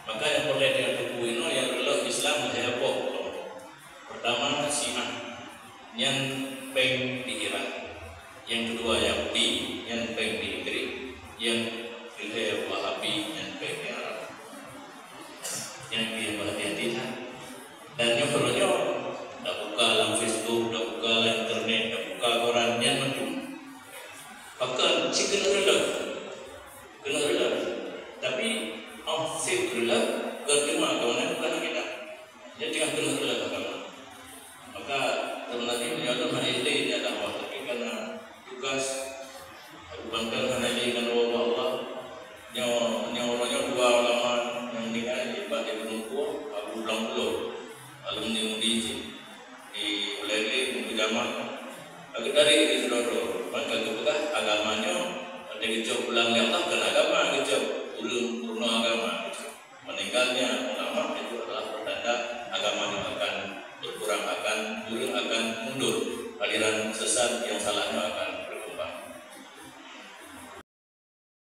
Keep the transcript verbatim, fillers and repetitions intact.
Maka nyang peureulée teupeue inoe nyang reuloh Islam lhée boh. Pertama Syiah, nyan péng di Iran. Nyang keudua Yahudi, nyan péng di Inggris. Nyang keulhée Wahabi, nyan péng di Arab. Nyang pih hati-hati that. Dan nyoe uroe nyoe tabuka lam Facebook, tabuka lam internet, tabuka koran, nyan mandum. Pakon cit keuneuk reuloh. Keuneuk reuloh. Tapi óh seb reuloh, kon teuma kawanan bukan kita. Jadi teuka keuneuk reuloh agama. Maka sebenarnya meunyoe lôn hana ilée jak dakwah, tapi karena tugas, bukan karena hana ilée ngon Allah. Nyoe, nyoe uroe nyoe dua ulama nyang meninggai, iban di Gunung Peuet, Abu Blang Pulo, alumni Undip cit, di Ulèe Glé, Teungku Jamal. Lagèe dari di Sidroe-droe, maka geupeugah agama nyoe, watèe geucok pulang lé Allah, kon agama geucok, ureueng peurunoe agama geucok. Meninggalnya ulama itu adalah pertanda agama nyoe akan berkurang, akan ureueng akan mundur, aliran sesat nyang salah nyoe akan